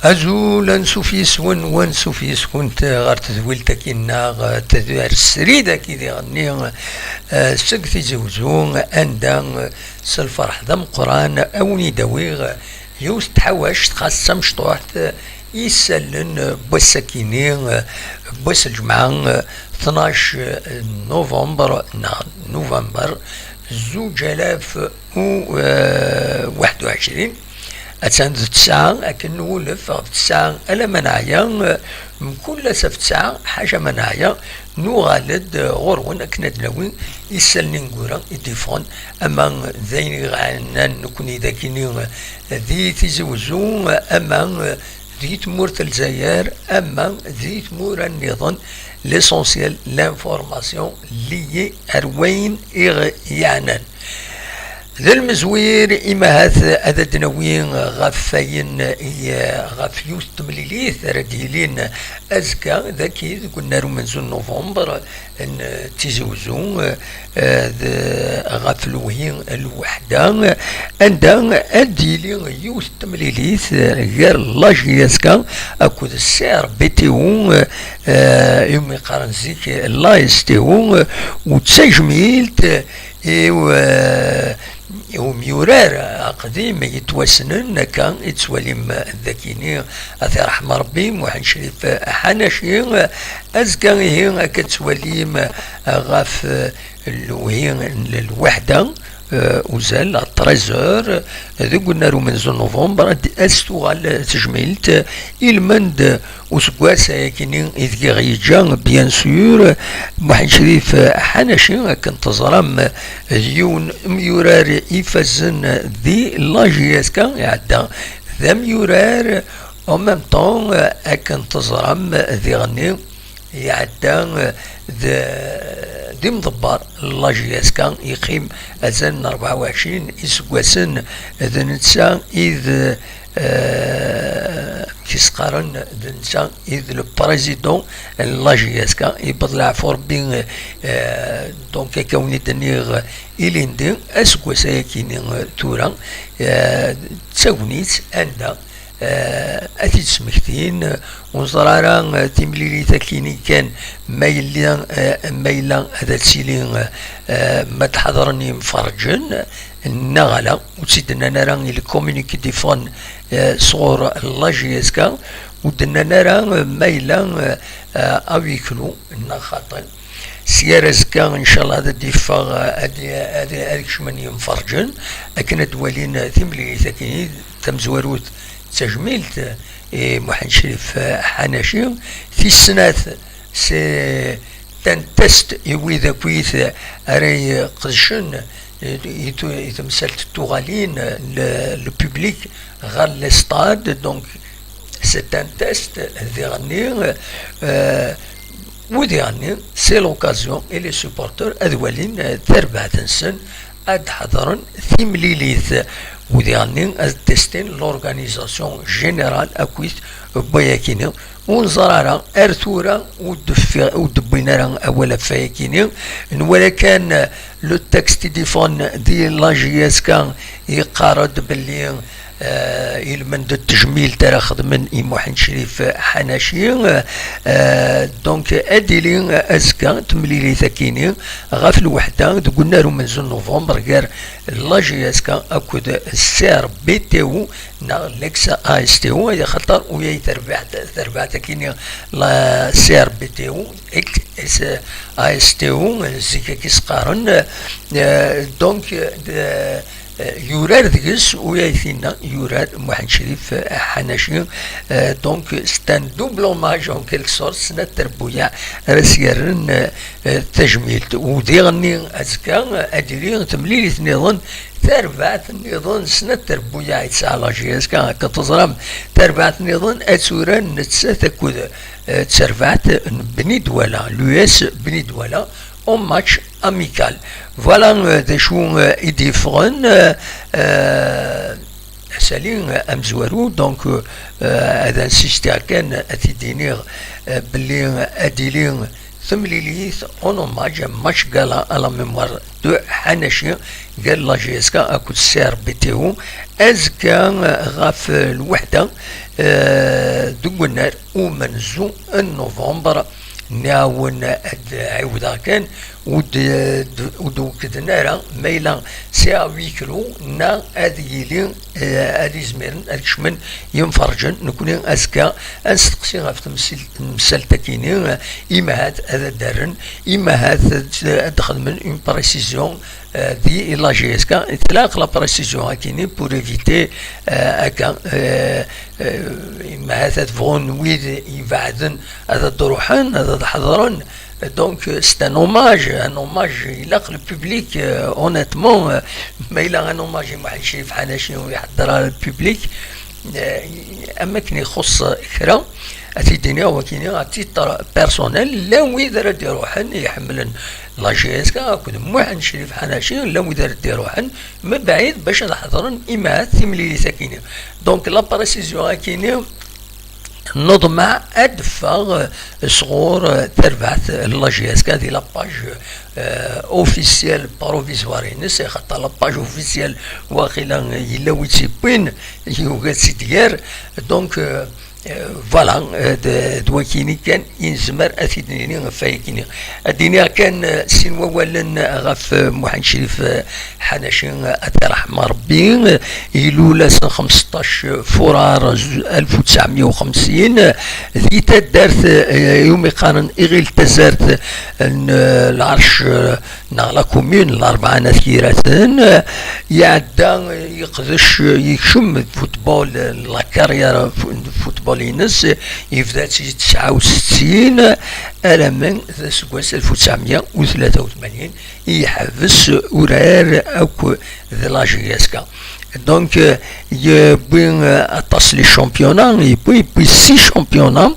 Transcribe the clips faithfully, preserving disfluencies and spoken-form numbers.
Azul, ansuf yes-wen, wansuf yes-kunt ɣer tedwilt-agi-nneɣ, tedwilt srid-agi diɣenni, eh, seg Tizi Wezzu, anda, eh, s lferḥ d ameqqran, a wen-id-awiɣ yiwet n tḥawact xas d tamecṭuḥt, eh, i isallen, eh, n wass-agi-nni, eh, n wass n lǧemɛa, eh, tnac, eh, november, neɣ november, zuǧ alaf u, eh, waḥed u ɛecrin. Attan d ttesɛa akken nwulef ɣef ttesɛa alamma neɛya, mkul ass ɣef ttesɛa, ḥaca ma neɛya, nuɣal-d ɣur-wen akken ad d-nawi isallen ineggura i d-yeffɣen, ama d ayen i ɣ-ɛnan nekkni dagini di Tizi Wezzu, ama di tmurt n Lezzayer, ama di tmura nniḍen, l'essentiel, l'information liée ar wayen i ɣ-yeɛnan. D lmezwir, imahat ad d-nawi ɣef wayen i, ɣef yiwet n temlilit ara d-yilin azekka dagi deg unnar umenzu n november n Tizi Wezzu, eh, d, ɣef lewhi lweḥda, anda ad d-yili yiwet n temlilit, eh, gar la J S K akked C R B T O, eh, umi qqaren zik la S T O, eh, u d tajmilt, eh, i, eh, i umyurar aqdim yettwassnen akka i tettwalim dagini, ad t-iṛḥem Ṛebbi, Muḥend Crif Ḥanaci. Azekka ihi akka tettwalim ɣef lewhi n lweḥda, eh, uzal à treize heures, deg unnar umenzu n november, ad, ad s-tuɣal tejmilt i lmend useggas ayakini ideg i ɣ-yeǧǧa, bien sûr, Muḥend Crif Ḥanaci, akken teẓram, d yiwen umyurar ifazen di la J S K iɛedda d amyurar, en même temps, akken teẓram diɣenni, iɛedda d, d imḍebber n la J S K, yeqqim azal n rebɛa u ɛecrin iseggasen, d netta i d, eh, amek i s-qqaren, d netta i d le président n la J S K, yewweḍ leɛfu Rebbi, eh, donc akka wen-d-nniɣ ilindi, aseggas ayakini, eh, tura, eh, d tagnit anda eh, ad t-id-smektin. Ur neẓri ara, eh, timlilit akini kan ma yella, eh, ma yella ad tili, eh, ma d-ḥeḍren yimferǧen neɣ ala. Ur tt-id-nnan ara i le communiqué d-iffɣen, eh, sɣur la J S K, ur d-nnan ara, eh, ma yella, eh, eh, à huis clos neɣ xaṭi. Sya ar azekka, ncallah, ad d-iffeɣ, ad, ad, ad kecmen yimferǧen, akken ad d-walin timlilit-agi tamezwarut d tajmilt i Muḥend Crif Ḥanaci. Tis snat, c'est un test i wid akkit ara iqedcen i, i, i temsalt n tuɣalin, le, le public ɣer les stades, donc c'est un test, diɣenni, euh, u diɣenni, c'est l'occasion i les supporters ad walin, euh, tarbaɛt-nsen, ad d-ḥeḍren timlilit, u diɣenni ad testin l'organisation générale akkit n wayakini. Ur neẓri ara, ar tura ur d-ffi-, ur d-wwin ara awal ɣef wayakini. Nwala kan, euh, le texte i d-iffɣen di la J S K, yeqqar-d belli eh, ilmend n tejmilt ara xedmen i Muḥend Crif Ḥanaci. Eh, donc, ad d-tili azekka temlilit akini ɣef lweḥda deg unnar umenzu n november gar la J S K akked C R B T O neɣ l'ex A S T O, axaṭer uyay terbaɛt, terbaɛt akini la C R B T O, ex A S T O, zik akka i s-qqaren. Eh, donc, eh, Eh, yurar deg-s uyay tinna, yurar Muḥend Crif, eh, Ḥanaci. Eh, donc, c'est un double hommage, en quelque sorte, snat trebbuyaɛ ara s-yerren, eh, eh, tajmilt. U diɣenni azekka, eh, ad d-tili temlilit nniḍen, tarbaɛt nniḍen, snat trebbuyaɛ i tesɛa la J S K, akka teẓram, tarbaɛt nniḍen ad tt-uran nettat akked, eh, d tarbaɛt n Bni Dwala, l'U S Bni Dwala, en match amical. Voilà, euh, d acu, euh, i d-yeffɣen, euh, euh, asali, euh, amezwaru, donc, euh, euh, ad insistiɣ kan, ad t-id-iniɣ, euh, belli, euh, ad d-tili Temlilit en hommage, match gala à la mémoire de Hanaci, gar la J S K akked C R B T O. Azekka ɣef lweḥda, eh, deg unnar umenzu n novembre. Nniɣ-awen ad ɛiwdeɣ kan, ur d-, ur d-wekkden ara ma yella sɛiɣ huis clos neɣ ad yili, eh, ad izmiren ad kecmen yimferǧen. Nekni azekka ad nesteqsi ɣef temsil-, temsalt-akini, eh, imahat ad d-rren, imahat ad, ad d-xedmen une précision, eh, di la J S K. Tlaq la précision akini pour éviter, eh, akka, eh, eh, imahat ad bɣun wid ibeɛden ad d-ruḥen, ad d-ḥeḍren. Donc, euh, c'est un hommage, un hommage, ilaq le public, euh, honnêtement, euh, ma yella un hommage i Muḥend Crif Ḥanaci ur iḥedder ara le public, euh, am akken ixuṣṣ kra, ad t-id-iniɣ wakini à titre personnel, llan wid ara d-iruḥen iḥemmlen la J S K akked Muḥend Crif Ḥanaci, llan wid ara d-iruḥen mebɛid bac ad ḥeḍren imahat timlilit akini. Donc, la précision akini, neḍmeɛ ad d-teffeɣ, eh, sɣur, eh, terbaɛt n la J S K di la page, eh, officielle provisoire-ines, axaṭer la page officielle waqila yella wi tt-yewwin, yugi ad tt-id-yerr. Donc, eh, eh, voilà, eh, d, d wakini kan i nezmer ad t-id-nini ɣef wayakini. Ad d-iniɣ kan, eh, sin wawalen ɣef, eh, Muḥend Crif, eh, Ḥanaci, eh, ad t-iṛḥem Ṛebbi, eh, ilul ass n xemseṭṭac fuṛar alef u tesɛemya u xemsin, eh, di taddart, eh, iwumi qqaren Iɣil Tazart, eh, n, eh, lɛerc, eh, neɣ la commune n Larebɛa n At Yiraten, eh, iɛedda, eh, yeqdec, eh, yekcem football, eh, la carrière fu-, football-ines, eh, yebda-tt di tesɛa u settin, eh, alamma d aseggas alef u tesɛemya u tlata u tmanyin i yeḥbes urar akk d la J S K. Donc, euh, yewwi, euh, aṭas les championnats, yewwi, yewwi six championnats,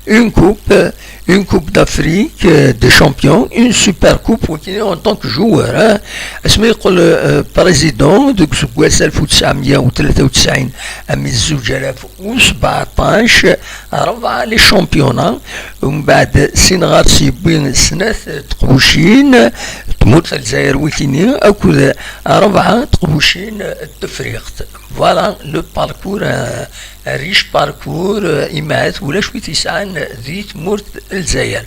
une coupe, euh, une coupe d'Afrique, euh, des champions, une super coupe, wakini en tant que joueur, hein. Asmi yeqqel, euh, président deg useggas alef u tesɛemya u tlata u tesɛin armi d zuǧ alaf u sbeɛṭac, rebɛa les championnats, umbeɛd sin ɣer-s yewwi snat teqbucin, tmurt n Lezzayer wikini, akked rebɛa teqbucin n Tefriqt. Voilà le parcours, un, un riche parcours, euh, imahat ulac wi t-yesɛan di tmurt n Lezzayer.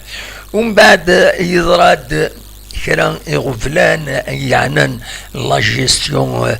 Umbeɛd yeḍra-d kra iɣeblan yeɛnan la gestion, euh,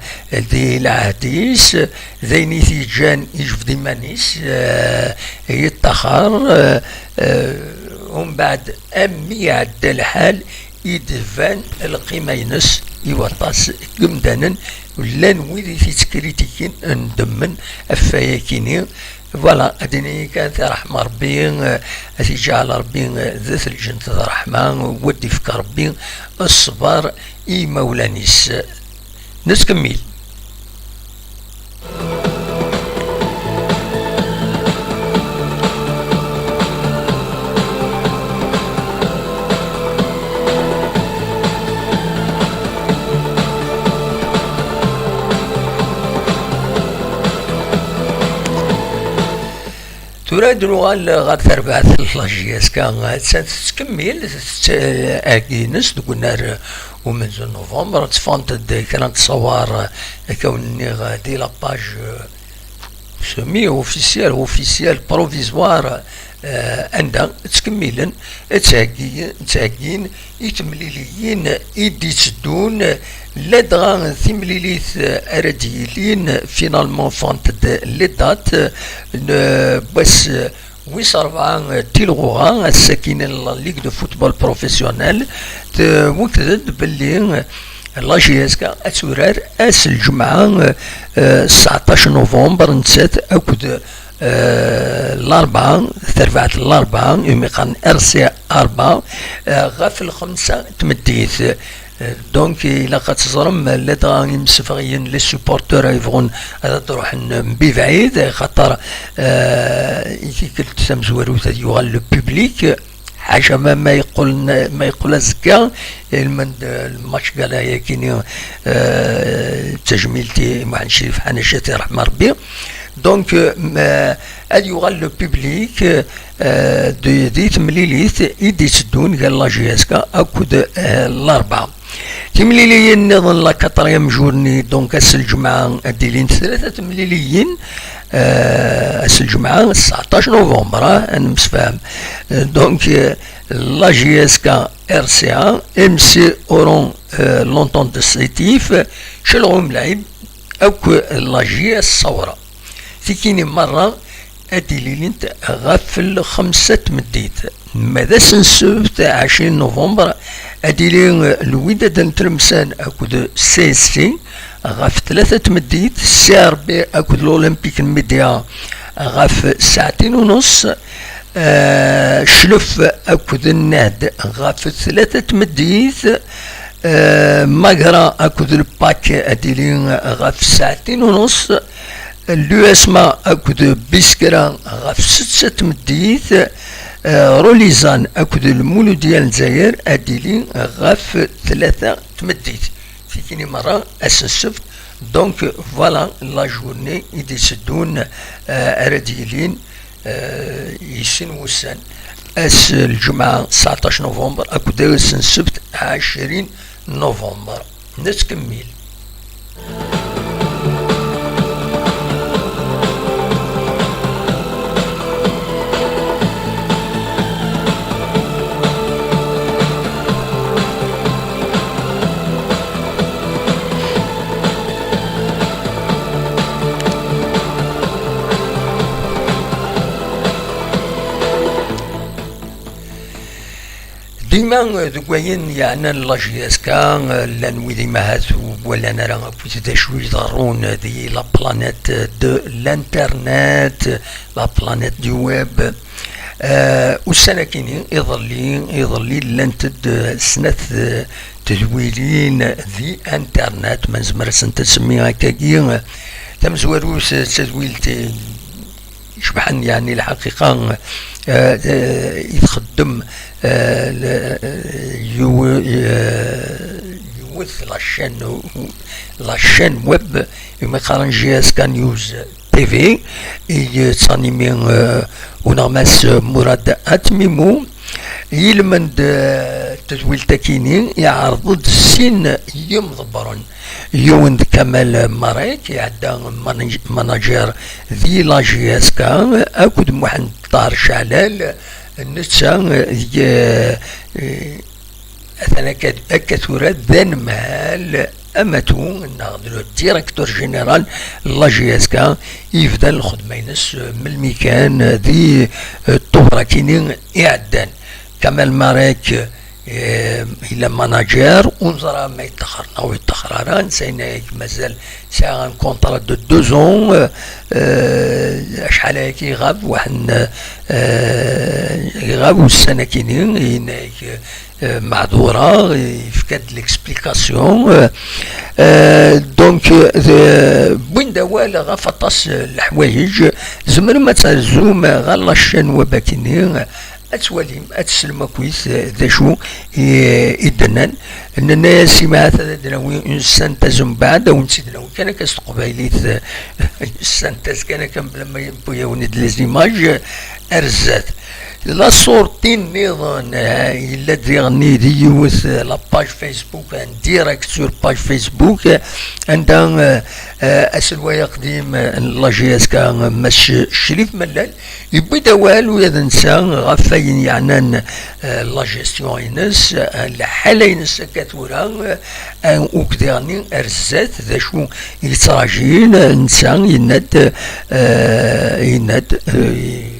di lɛehd-is, d ayen i t-yeǧǧan yejbed iman-is, euh, yeṭṭaxer, euh, euh, umbeɛd am mi iɛedda lḥal i d-tban lqima-ines i waṭas n yemdanen, llan wid i t-yettkritikun, ndemmen ɣef wayakini. Voilà, ad d-nini kan tirḥma Ṛebbi, eh, ad t-iǧɛel Ṛebbi, eh, d at lǧent d ṛṛeḥma, u ad d-ifk Ṛebbi ṣṣber i yimawlan-is. Nettkemmil. Tura ad nuɣal ɣer terbaɛt n la J S K, attan tettkemmil, tett-, agi-ines deg unnar umenzu n novembre, tteffɣent-d kra n ttṣawar, akka wen-nniɣ, di la page, euh, semi-officielle, officielle, provisoire, euh, anda ttkemmilen, ttheggi-, ttheggin i temliliyin i d-itteddun, ladɣa timlilit ara d-yilin, finalement ffɣent-d les dates, n wass wis rebɛa tilɣuɣa, ass-akini la Ligue de football professionnel twekded belli la J S K ad turar ass n lǧemɛa, eh, tseɛṭac novembre, nettat akked, eh, Larebɛa, tarbaɛt n Larebɛa, umi qqaren R C A Rebɛa, eh, ɣef lxemsa n tmeddit. Eh, donc, ilaq ad teẓrem, ladɣa imsefɣiyen, les supporters, ay yebɣun ad d-ruḥen mebɛid, xaṭer, eh, i tikkelt tamezwarut ad yuɣal le public. Ḥaca ma, ma yeqqel, ma yeqqel azekka, ilmend, eh, lmatch gala-yakini, eh, d tajmilt i Muḥend Crif Ḥanaci, ad t-iṛḥem Ṛebbi. Donc, euh, ad yuɣal le public, euh, di temlilit i d-itteddun gar la J S K akked, euh, l'Arba. Timliliyin nniḍen, la quatrième journée, donc ass n lǧemɛa ad d-ilint tlata temliliyin, euh, ass n lǧemɛa tseɛṭac novembre, ah, ad nemsefham. Euh, donc, euh, la J S K R C A, M C Oran, euh, l'entente de Sétif, Chelroum Laïb, akk la J S Sawra. Tikini merra ad d-ililint ɣef lxemsa n tmeddit. Ma d ass n ssebt ɛecrin november, ad d-ili Lwidad n Tlemsan akked C S C ɣef tlata n tmeddit, C R B akked l'Olympique n Média ɣef saɛtin u nus, eh, Clef akked Nnad ɣef tlata n tmeddit, eh, Magra akked Lpak ad d-ili ɣef saɛtin u nus, l'U S M A akked Biskra ɣef setta n tmeddit, eh, Rolizan akked Lmuludya n Lezzayer ad d-ili ɣef tlata n tmeddit. Tikini merra ass n ssebt. Donc, voilà la journée i d-itteddun, eh, ara d-yilin, eh, i sin wussan. Ass n lǧemɛa tseɛṭac november akked ass n ssebt ɛecrin november. Nettkemmil. Dima, eh, deg wayen yeɛnan la J S K, eh, llan wid imahat ur walan ara akk d acu i ḍerrun di la planète de l'internet, la planète du web. Eh, ussan akini, iḍelli, iḍelli llant-d, eh, snat, eh, tedwilin di internet, ma nezmer ad sent-nsemmi akkagi. Tamezwarut, eh, d tadwilt, eh, icebḥen, yeɛni lḥaqiqa, eh, eh, i txeddem, eh, l-, eh, yiw-, eh, yiwet la chaîne, la chaîne web, umi qqaren J S K News T V, i yettɣennimen, eh, uneɣmas Murad Atmimou. Ilmend, eh, tedwilt akini, iɛreḍ-d sin yimḍebbren. Yiwen d Kamal Marek, iɛedda manaj-, manager di la J S K, akked Muḥend Ṭaher Caɛlal, netta, eh, eh, atan akka, akka tura d anemhal amatu, neɣ d le directeur général n la J S K, yebdan lxedma-ines, eh, melmi kan, eh, di, eh, Ṭṭuber akini iɛeddan. Kamal Marek, eh, yella manager, ur neẓra ma yeṭṭexxer neɣ ur yeṭṭexxer ara, netta yenna-ak mazal sɛiɣ un contrat de deux ans, eh, eh, acḥal ayagi iɣab, waḥed n, eh, iɣab ussan akini, yenna-ak, eh, meɛdureɣ, yefka-d l'explication, eh, eh, donc, eh, wwin-d awal ɣef aṭas n leḥwayeǧ, tzemrem ad terzum ɣer la chaîne web akini, ad twalim, ad teslem akkit, eh, d acu i, i d-nnan. Nenna-yas, imahat ad d-nawi une synthèse mbeɛd, ad wen-tt-id-nawi kan akka s teqbaylit, eh, une synthèse kan akka, bla ma yewwi-yawen-id les images, ar zdat. La sortie nniḍen, eh, yella-d diɣenni di yiwet, eh, la page Facebook, en direct sur page Facebook, eh, anda, eh, eh, aselway aqdim, eh, n la J S K, Mass Crif Mellal, yewwi-d awal ula d netta ɣef wayen yeɛnan, eh, la gestion-ines, eh, lḥala-ines akka tura, eh, ukk diɣenni ar zdat, d acu i yettṛajin, eh, netta yenna-d, eh, yenna-d, eh,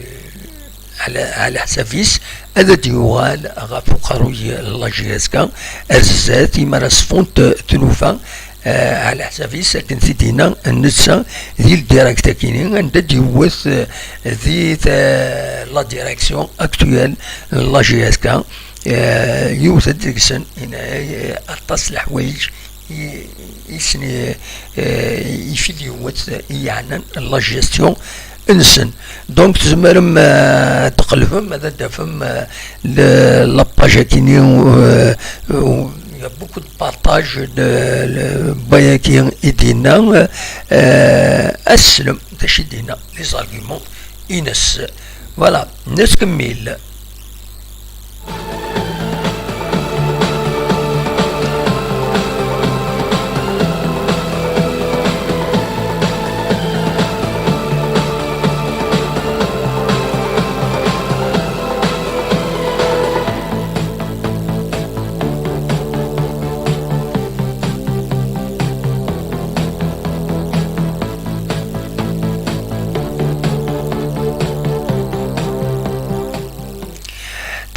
ɛla, ɛla ḥsab-is ad d-yuɣal ɣef uqerruy n la J S K ar zdat, imi ara ṣfunt tlufa, eh, ɛla ḥsab-is, akken t-id-yenna netta di ldirect-akini, anda d-yewwet, eh, di ta-, la direction actuelle n la J S K, eh, yiwet-d deg-sen, yenna-ak, eh, aṭas n leḥwayeǧ i, i sen, eh, i fid yewwet i yeɛnan la gestion-nsen. Donc, tzemrem, eh, ad tqelbem, ad d-tafem, eh, le, la page-akini, eh, eh, Il y a beaucoup de partage de, de, wayagi i d-yenna, euh, aslem, d acu i d-yenna, les arguments ines. Voilà, nettkemmil.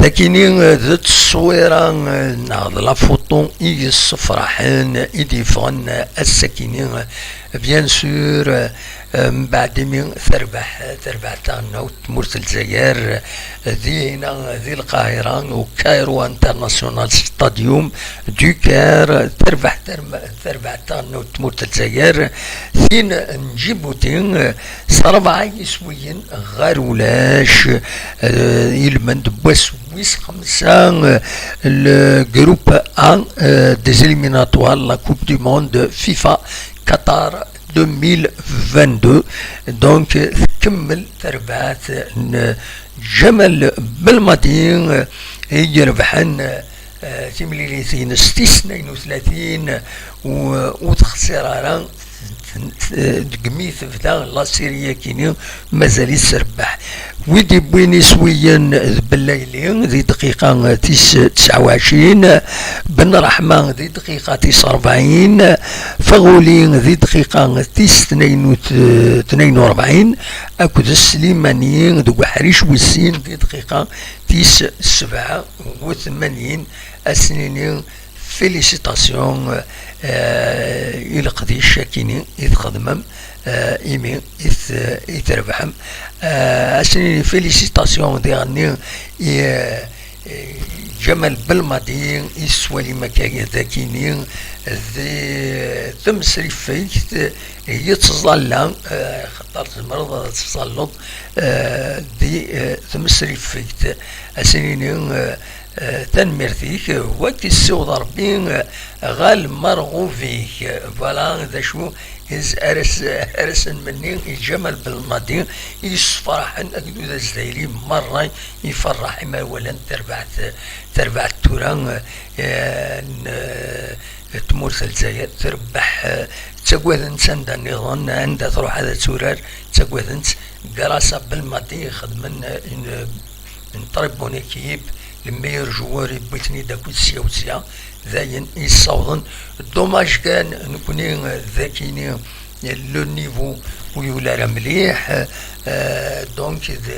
Takini, eh, d tteswira, eh, neɣ d la photo i yessefraḥen, i d-yeffɣen, eh, ass-akini, eh, bien sûr, eh, eh, mbeɛd imi terbeḥ, eh, terbeɛt taɣelnawt tmurt n Lezzayer, eh, dihina, di Lqahira, au Cairo International Stadium du Caire, terbeḥ, term-, terbeɛt taɣelnawt tmurt n Lezzayer, tin n Djibouti, eh, s rebɛa yiswiyen ɣer ulac, eh, ilmend n wass wis xemsa, eh, le groupe A, eh, des éliminatoires, la Coupe du Monde FIFA Qatar deux mille vingt-deux. Donc, eh, tkemmel terbaɛt n Ǧamal Belmadi, eh, i irebḥen, eh, eh, timlilit-ines tis tnayen u tlatin, u, ur texsir ara, eh, deg mi tebda la série-akini, mazal-itt trebbeḥ. Wi d-iwwin iswiyen d Bellayli di dqiqa tis tesɛa u ɛecrin, Ben Raḥma di dqiqa tis rebɛin, Faɣuli di dqiqa tis tnayen u t-, tnayen u rebɛin, akked Slimani deg uḥric wis sin di dqiqa tis sebɛa u tmanyin, ad s-nini félicitations, eh, i leqdic akini i txedmem, eh, imi i t-, i trebḥem. Eh, ad s-nini félicitations diɣenni i, eh, Ǧamal Belmadi i s-twalim akka d akini, d temsrifegt yettẓalla, eh, xaṭer tzemreḍ ad tettẓalleḍ, eh, di, eh, temsrifegt. Ad s-nini, eh, eh, tanemmirt-ik, eh, wak issiweḍ Rebbi, eh, ɣer lmerɣub-ik. Voilà, d acu is-, ara s-, ara s-nmenni i Ǧamal Belmadi i yessefraḥen akked udazdayli merra iferreḥ imi walan terbaɛt, terbaɛt tura, eh, n, eh, tmurt n Lezzayer trebbeḥ, eh, ttagaden-tt anda nniḍen, anda truḥ ad turar, ttagaden-tt, grâce à Belmadi ixedmen, eh, une, une très bonne équipe, le meilleur joueur yewwi-ten-id akked sya u sya, d ayen yessawḍen. Dommage kan, nekkni, eh, d akini, le niveau ur yuli ara mliḥ, eh, donc d,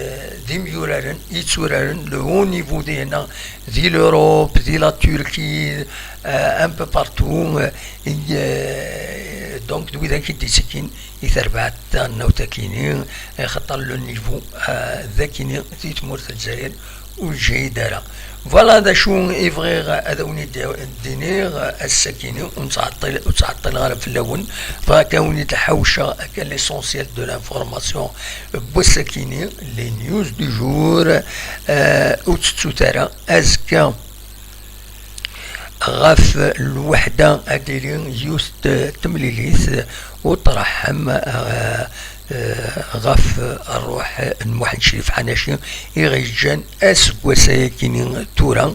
d imyuraren yetturaren le haut niveau dihna, di l'Europe, di la Turquie, eh, un peu partout, eh, i, eh, donc d widak i d-ittekkin i terbaɛt taɣelnawt akini, eh, xaṭer le niveau, eh, d akini di tmurt n Lezzayer ur yeǧhid ara. Voilà d acu i bɣiɣ ad awen-d-iniɣ ass-akini, ur nettɛeṭṭil, ur ttɛeṭṭileɣ ara fell-awen. Bɣiɣ ad awen-d-ḥawceɣ akka l'essentiel de l'information n wass-akini, les news du jour. Eh, ur ttettut ara, azekka ɣef lweḥda ad d-tili yiwet n temlilit, ur treḥḥem, eh, eh, ɣef ṛṛuḥ n Muḥend Crif Ḥanaci i ɣ-yeǧǧan aseggas-ayakini tura.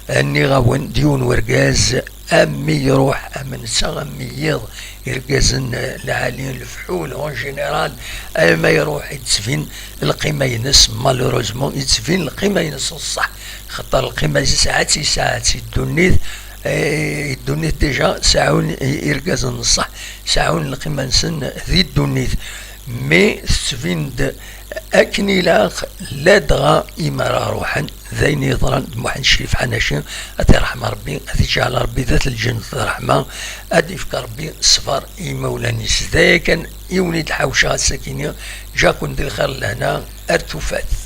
Nniɣ-awen d yiwen wergaz, am mi iruḥ, am netta, am mi yiḍ, irgazen, eh, lɛali, lefḥul, en général, alma iruḥ, yettbin lqima-ines, malheureusement, yettbin lqima-ines n ṣṣeḥ, xaṭer lqima yesɛa-tt, yesɛa-tt i ddunit, eh, i ddunit déjà seɛɛun i-, irgazen n ṣṣeḥ, seɛɛun lqima-nsen di ddunit. Mais tettbin-d akken ilaq, ladɣa imi ara ruḥen, d ayen yeḍran d Muḥend Crif Ḥanaci, ad t-iṛḥem Ṛebbi, ad t-iǧɛel Ṛebbi dat lǧennet d ṛṛeḥma, ad d-ifk Ṛebbi ṣṣber i yimawlan-is. D aya kan i wen-id-ḥawceɣ ass-akini, ǧǧaken di lxir d lehna, ar tufat.